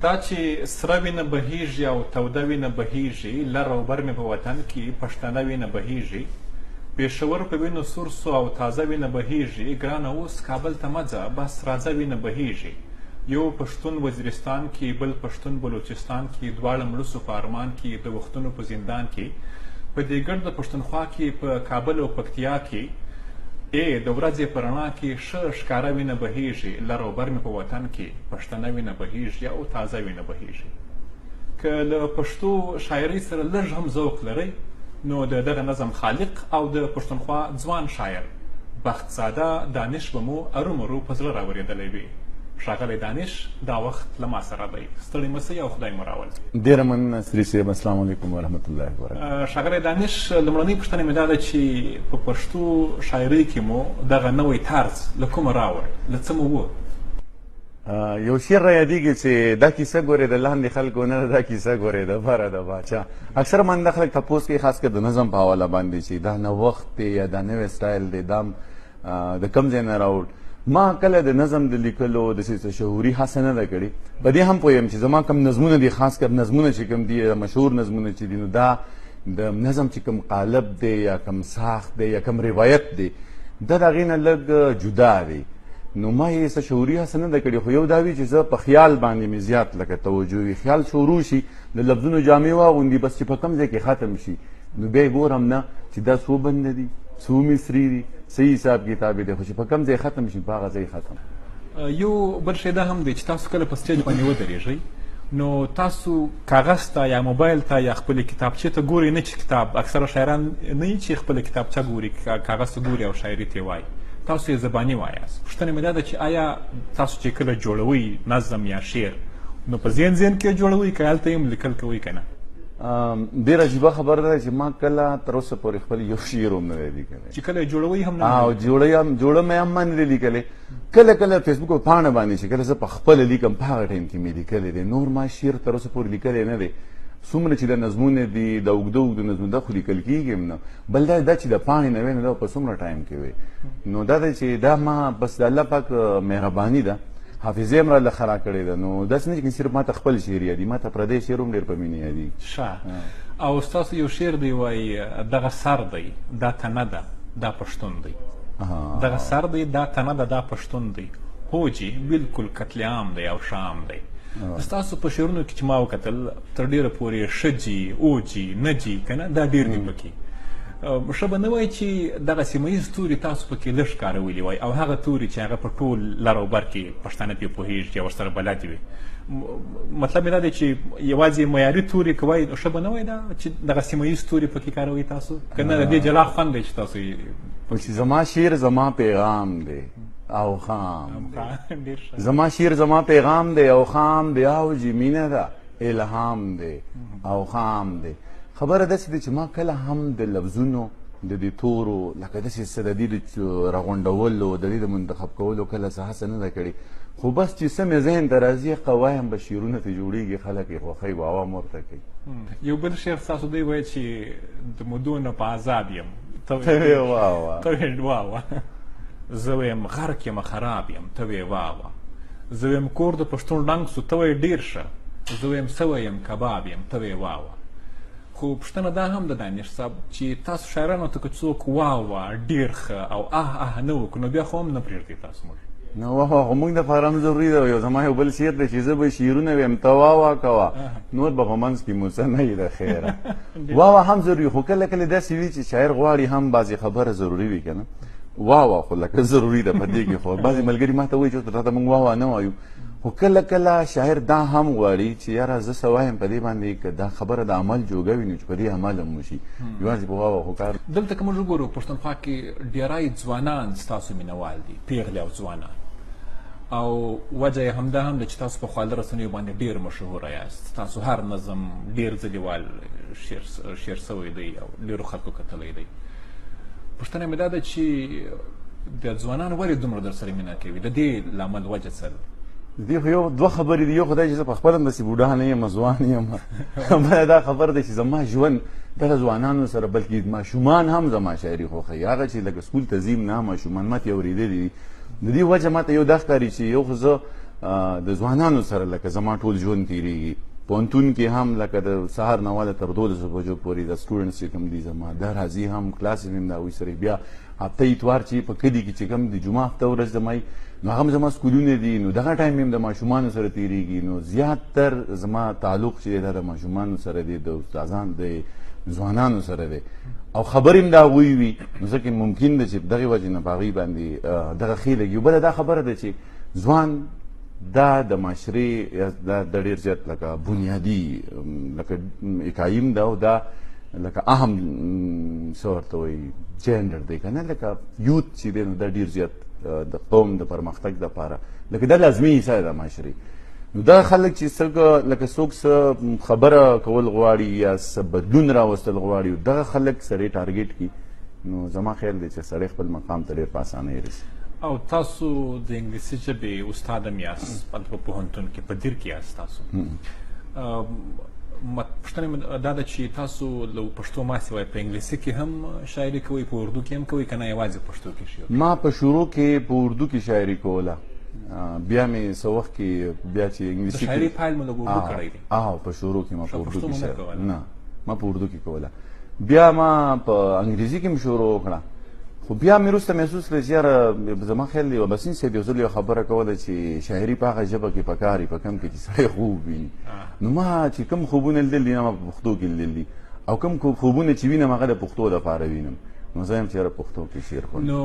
دا چې سره وینه بهیږي او توده وینه بهیږي، لر او بر مې په وطن کې پښتانه وینه بهیږي، پېښور په وینو سور سو او تازه وینه بهیږي، ګرانه اوس کابل ته مه ځه بس راځه وینه بهیږي. یو پښتون وزیرستان کې، بل پښتون بلوچستان کې، دواړه مړه سو په ارمان کې، د وختونو په زندان کې، په دې ګرده پښتونخوا کې، په کابل او پکتیا کې، د ورځې په رڼا کې ښه ښکاره وینه بهیږي، لر او بر مې په وطن کې پښتنه وینه بهیږي او تازه وینه بهیږي. که له پښتو شاعرۍ سره لږ هم ذوق لرئ نو د دغه نظم خالق او د پښتونخوا ځوان شاعر بختزاده دانش به مو ارومرو په زړه راورېدلی وي. ښاغلی دانش دا وخت له ما سره دی، ستړی مه سئ او خدای مو راول. ډېره مننه سري صاحب، السلام علیکم ورحمت الله وبرکاته. ښاغلی دانش، لومړنۍ پوښتنه مې دا ده چې په پښتو شاعرۍ کې مو دغه نوی طرز له کومه راوړ، له څه مو و؟ یو شعر را یادېږي چې دا کیسه ګورې د لاندې خلکو نه، دا کیسه ګورې د بره د باچا. اکثر من دا خلک تپوس کوي، خاص کر د نظم په حواله باندې، چې دا نوښت دی یا دا نوی سټایل دی، دا د کوم ځای نه راوړ. ما کله د نظم د لیکلو داسې څه شعوري هڅه نه ده کړې. په دې هم پوه یم چې زما کوم نظمونه دي، خاص کر نظمونه چې کوم دي، مشهور نظمونه چې دي، نو دا د نظم چې کوم قالب دی یا کوم ساخت دی یا کوم روایت دی، دا د هغې نه لږ جدا دی. نو ما یې څه شعوري هڅه نه ده کړې، خو یو دا وي چې زه په خیال باندې مې زیات لکه توجه وي، خیال شروع شي، د لفظونو جامې واغوندي، بس چې په کوم ځای کې ختم شي نو بیا یې ګورم نه چې دا څو بنده دي، څو مصرې دي، صحیح حساب کتاب دی، خو چې په کوم ځای ختم شي په هغه ځای ختم. یو بل شی دا هم دی چې تاسو کله په stage باندې ودرېږئ نو تاسو کاغذ ته یا موبایل ته یا خپلې کتابچې ته ګورئ نه، چې کتاب اکثره شاعران نه یي چې خپله کتابچه ګوري، کاغذ ته ګوري او شاعري ترې وایي، تاسو یې زباني وایاست. پوښتنه مې دا ده چې آیا تاسو چې کله جوړوئ نظم یا شعر نو په ذهن ذهن کې جوړوئ که هلته یې هم لیکل کوئ که نه؟ ډېره عجیبه خبره ده چې ما کله تر اوسه پورې خپل یو شعر هم نه دی لیکلی. چې کله یې جوړوئ هم نه؟ او جوړم یې هم ما نه دی لیکلی. کله کله فیسبوک پاڼه باندې چې کله زه په خپله لیکم په هغه ټایم کې مې لیکلی دی، نور ما شعر تر اوسه پورې لیکلی نه دی. څومره چې د نظمونه دي، د اوږده اوږده نظمونه، دا خو لیکل کېږي هم نه. بل دا چې د پاڼې نه وی نو دا په څومره ټایم کې وی، نو دا دی چې دا ما بس د الله پاک مهرباني ده، حافظې هم راله ښه راکړې ده. نو داسې نه چې صرف ما ته خپل شعر یادي، ما ته پردی شعر هم ډېر په مینه یادېږي. ښه، او ستاسو یو شعر دی وایي دغه سر دی دا تنه ده دا پښتون دی، دغه سر دی دا تنه ده دا پښتون دی، هو جي بالکل قتل عام دی او شام دی. ستاسو په شعرونو کې چې ما وکتل تر ډېره پورې ښه جي، او جي، نه جي، که نه دا ډېر دي پکې. ښه به نه وای چې دغه سیمه ییز توري تاسو پکې لږ کارولي وای، او هغه توري چې هغه په ټول لر او بر کې پښتانه پرې پوهېږي او ورسره بلد وي. مطلب مې دا دی چې یوازې معیاري توري که وای ښه به نه وای دا چې دغه سیمه ییز توري پکې کاروئ تاسو، که نه د دې جلا خوند دی چې تاسو یې چې زما شعر زما پیغام دی او خام دی، زما شعر زما پیغام دی او خام دی، او جي مینه ده الهام دی او خام دی. خبره داسې ده چې ما کله هم د لفظونو د دې تورو لکه داسې څه د دې د راغونډولو د دې د منتخب کولو کله څه هڅه نه ده کړې، خو بس چې څه مې ذهن ته راځي هغه وایم، به شعرونه ترې جوړېږي، خلک یې خوښوي، عوام ورته کوي. یو بل شعر ستاسو دی وایي چې د مودو نه په عذاب یم، ته وې وا وا، ته وې وا وا، زه وایم غرق یم خراب یم، ته وې وا وا، زه وایم کور د پښتون ړنګ سو، ته وایې ډېر ښه، زه وایم سوی یم کباب یم، ته وې وا وا. خو پوښتنه دا هم ده دانش صاحب چې تاسو شاعرانو ته که څوک وا وا ډېر ښه او اه اه نه وکړو نو بیا خو هم نه پرېږدئ تاسو موږ. نو وا وا خو موږ دپاره هم ضروري ده. یو زما یو بل شعر دی چې زه به شعرونه ویم ته وا وا کوه، نور به په منځ کې مو څه نه وي د خیره. وا وا هم ضروري، خو کله کله داسې وي چې شاعر غواړي هم بعضې خبره ضروري وي که نه. وا وا خو لکه ضروري ده په دې کې، خو بعضې ملګري ما ته وایي چې تا ته موږ وا وا نه وایو، خو کله کله شاعر دا هم غواړي چې یاره زه څه وایم په دې باندې که دا خبره د عمل جوګه وي نو چې په دې عمل هم وشي، یوازې په وا وا خو کار. دلته که موږ وګورو پښتونخوا کې ډېری ځوانان ستاسو مینهوال دي، پېغلې او ځوانان، او وجه یې همدا هم ده چې تاسو په خواله رسنیو باندې ډېر مشهوره یاست، تاسو هر نظم ډېر ځلې وال شعر سوی دی او ډېرو خلکو کتلی دی. پوښتنه مې دا ده چې د ځوانان ولې دومره در سره مینه کوي، د دې لامل وجه څه ده؟ دې خو یو دوه خبرې دي. یو خو دا چې زه په خپله هم داسې بوډا نه یم، ځوان یم، بله دا خبره ده چې زما ژوند دغه ځوانانو سره، بلکې ماشومان هم زما شاعري خوښوي، هغه چې لکه سکول ته ځي نه ماشومان ما ته یې اورېدلي دي. د دې وجه ما ته یو دا ښکاري چې یو خو زه د ځوانانو سره لکه زما ټول ژوند تېرېږي. پوهنتون کې هم لکه د سهار نه واله تر 12 بجو پورې د students چې کوم دي زما دا راځي، هم کلاس مې هم د هغوی سره. بیا هفته اتوار چې په کلي کې چې کوم د جمعه هفته ورځ زما نو هغه هم زما سکولونه دي، نو دغه time هم د ماشومانو سره تېرېږي. نو زیاتر زما تعلق چې دی دا د ماشومانو سره دی، د استادان د ځوانانو سره دی، او خبرې هم د هغوی وي. نو ځکه ممکن ده چې دغې وجې نه په هغوی باندې دغه ښې لګي. بله دا خبره ده چې ځوان دا د معاشرې دا د ډېر زیات لکه بنیادي لکه اکایم ده، او دا لکه اهم څه ورته وایي جنډر دی که نه، لکه youth چې دی نو دا ډېر زیات د قوم د پرمختګ دپاره لکه دا لازمي حصه ده د معاشرې. نو دا خلک چې څوک لکه څوک څه خبره کول غواړي یا څه بدلون راوستل غواړي، دغه خلک سړی target کړي، نو زما خیال دی چې سړی خپل مقام ته ډېر په اسانۍ رسي. او تاسو د انګلیسي ژبې استاد هم یاست په پوهنتون کې، په دیر کې یاست تاسو. پوښتنه مې دا ده چې تاسو له پښتو ما سوای په انګلیسي کې هم شاعري کوئ، په اردو کې هم کوئ که نه یوازې پښتو کې شعر؟ ما په شروع کې په اردو کې شاعري کوله، بیا مې څه وخت کې بیا چې انګلیسي د شاعري پیل مو لږ اردو کړی دی؟ په شروع کې ما په اردو کې شاعري نه، ما په اردو کې کوله، بیا ما په انګریزي کې هم شروع وکړه. خو بیا مې وروسته محسوس کړه چې یاره زما خیال دی اباسین صاحب یو ځل یوه خبره کوله چې شاعري په هغه ژبه کې پکار وي په کوم کې چې سړی خوب ویني. نو ما چې کوم خوبونه لیدل دي ما په پښتو کې لیدل دي، او کوم خوبونه چې وینم هغه د پښتو دپاره وینم، نو زه یم چې یاره پښتو کې شعر خورم. نو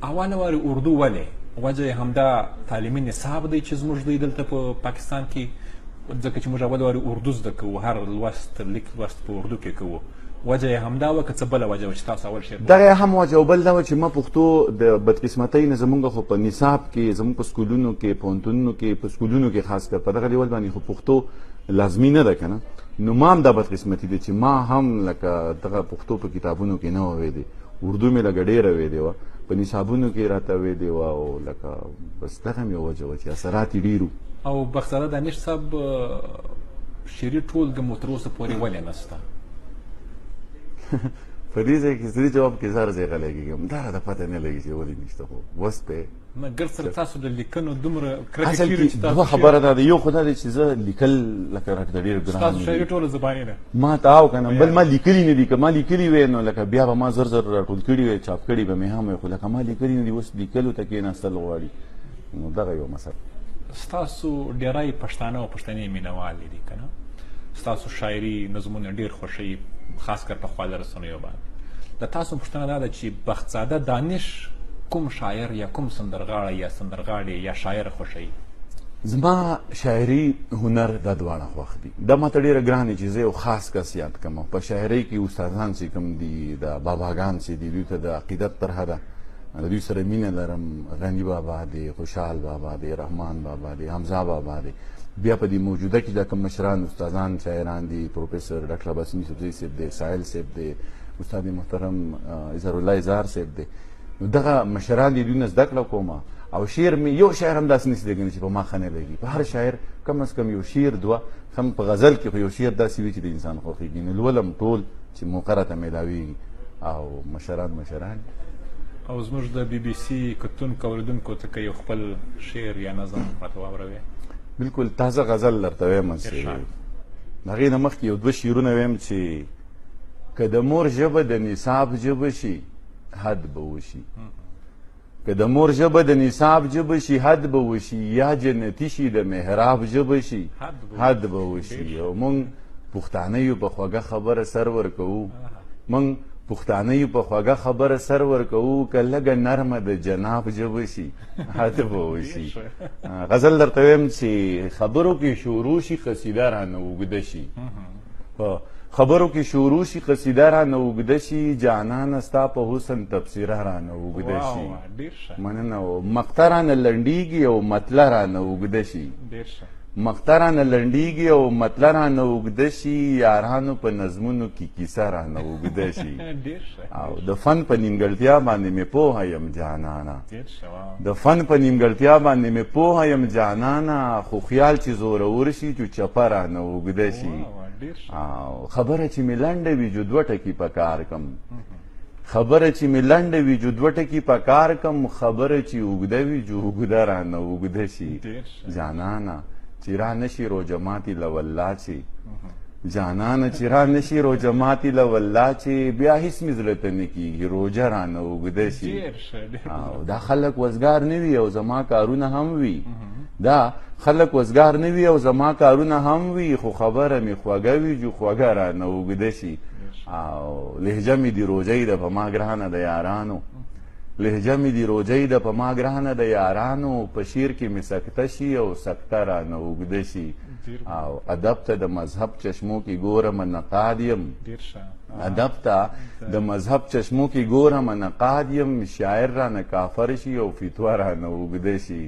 اوله وارې اردو ولې؟ وجه یې همدا تعلیمي نصاب دی چې زموږ دی دلته په پاکستان کې، ځکه چې موږ اول وارې اردو زده کوو، هر لوست لیک لوست په اردو کې کوو، وجه یې همدا وه که څه بله وجه وه چې تاسو اول شعر؟ دغه هم وجه او بل دا وه چې ما پښتو د بدقسمتۍ نه زمونږ خو په نصاب کې، زمونږ په سکولونو کې، پوهنتونونو کې، په سکولونو کې خاص کر په دغه لیول باندې خو پښتو لازمي نه ده که نه. نو ما هم دا بدقسمتي ده چې ما هم لکه دغه پښتو په کتابونو کې نه وه ویلې، اردو مې لږه ډېره ویلې وه، په نصابونو کې راته ویلې وه، او لکه بس دغه مې وجه وه چې اثرات یې ډېر وو. او بختزاده دانش صاحب شعري ټولګه مو تر اوسه پورې ولې نشته؟ په دې ځای کې دې جواب کې زه ځای غلی کېږم، دا راته پته نه لګي چې ولې نشته، خو وس دی نه ګرد سره تاسو د لیکنو دومره کرکه کېږي چې تاسو دوه خبره دا ده، یو خو دا دی چې زه لیکل لکه راته ډېر ګران ستاسو شاعري ټوله زباني ده ما ته، او که نه بل ما لیکلي نه دي، که ما لیکلي وی نو لکه بیا به ما زر زر راټول کړي وی، چاپ کړي به مې هم وی، خو لکه ما لیکلي نه دي، اوس لیکلو ته کېناستل غواړي، نو دغه یو مسله. ستاسو ډېری پښتانه او پښتنې مینهوال دي که نه، ستاسو شاعري نظمونه ډېر خوښوي، خاص کر په خواله رسنیو باندې. د تاسو پوښتنه دا ده چې بختزاده دانش کوم شاعر یا کوم سندرغاړی یا سندرغاړې یا شاعر خوښوي؟ زما شاعري هنر دا دواړه خوښ دي. دا ماته ډېره ګرانه چې زه یو خاص کس یاد کړم. په شاعرۍ کې استادان چې کوم دي، د باباګان چې دي، دوی ته د عقیدت طرحه ده، د دوی سره مینه لرم. غني بابا دی، خوشحال بابا دی، رحمان بابا دی، حمزه بابا دی. بیا په دې موجوده کې دا کوم مشران استادان شاعران دي، پروفیسور ډاکټر عباسین یوسفزی صاحب دی، ساحل صاحب دی، استاد محترم اظهارالله اظهار صاحب دی. نو دغه مشران دي، دوی نه زده کړه کومه. او شعر مې یو شاعر هم داسې نشي لګېدلی چې په ما ښه نه لګي. په هر شاعر کم از کم یو شعر دوه، هم په غزل کې خو یو شعر داسې وي چې د انسان خوښېږي. نو لولم ټول چې موقع راته میلاویږي. او مشران مشران. او زموږ د بي بي سي کتونکو اورېدونکو ته که یو خپل شعر یا نظم راته واوروې. بالکل تازه غزل درته وایم چې د هغې نه مخکې یو دوه شعرونه وایم چې که د مور ژبه د نصاب ژبه شي حد به وشي، که د مور ژبه د نصاب ژبه شي حد به وشي، یا جنتي شي د محراب ژبه شي حد به وشي. او موږ پښتانه یو په خوږه خبره سر ورکوو، موږ پښتانه یو په خوږه خبره سر ورکوو، که لږه نرمه د جناب ژبه شي حد به وشي. غزل درته وایم چې خبرو کې شروع شي قصیده رانه اوږده شي، په خبرو کې شروع شي قصیده رانه اوږده شي، جانانه ستا په حسن تبصره رانه اوږده شي. مننه. مقطع رانه لنډېږي او مطلع رانه اوږده شي، مقطع رانه لنډېږي او مطلع رانه اوږده شي، یارانو په نظمونو کې کیسه رانه اوږده شي. او د فن په نیمګړتیا باندې مې پوهه یم جانانه، د فن په نیمګړتیا باندې مې پوهه یم جانانه، خو خیال چې زورور شي چې چپه رانه اوږده شي. او خبره چې مې لنډه وي جو دوه ټکي په کار کم، خبره چې مې لنډه وي جو دوه ټکي په کار کم، خبره چې اوږده وي جو اوږده رانه اوږده شي. جانانه چې را نه شي روژه ماتي له والله چې، جانانه چې را نه شي روژه ماتي له والله چې، بیا هیڅ مې زړه ته نه کېږي روژه رانه اوږده شي. او دا خلک وزګار نه وي او زما کارونه هم وي، دا خلک وزګار نه وي او زما کارونه هم وي، خو خبره مې خوږه وي جو خوږه رانه اوږده شي. او لهجه مې دي روژۍ ده په ما ګرانه د یارانو، لهجه مې دي روژۍ ده په ما ګرانه د یارانو، په شعر کې مې سکته شي او سکته رانه اوږده شي. او ادب ته د مذهب چشمو کې ګورم نقاد یم، ادب ته د مذهب چشمو کې ګورم نقاد یم، شاعر رانه کافر شي او فتوا رانه اوږده شي.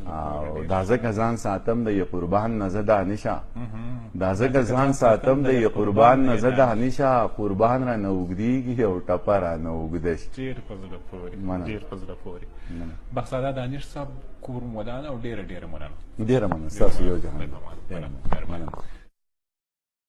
او دا ځکه ځان ساتم د یې قربان نه زه دانشه، دا ځکه ځان ساتم د یې قربان نه زه دانشه، قربان رانه اوږدېږي او ټپه رانه اوږده شي. ډېر په زړه پورې، ډېر په زړه پورې. بخزاده دانش صاحب، کور مو ودان او ډېره ډېره مننه. ډېره مننه، ستاسو یو جهان. مننه.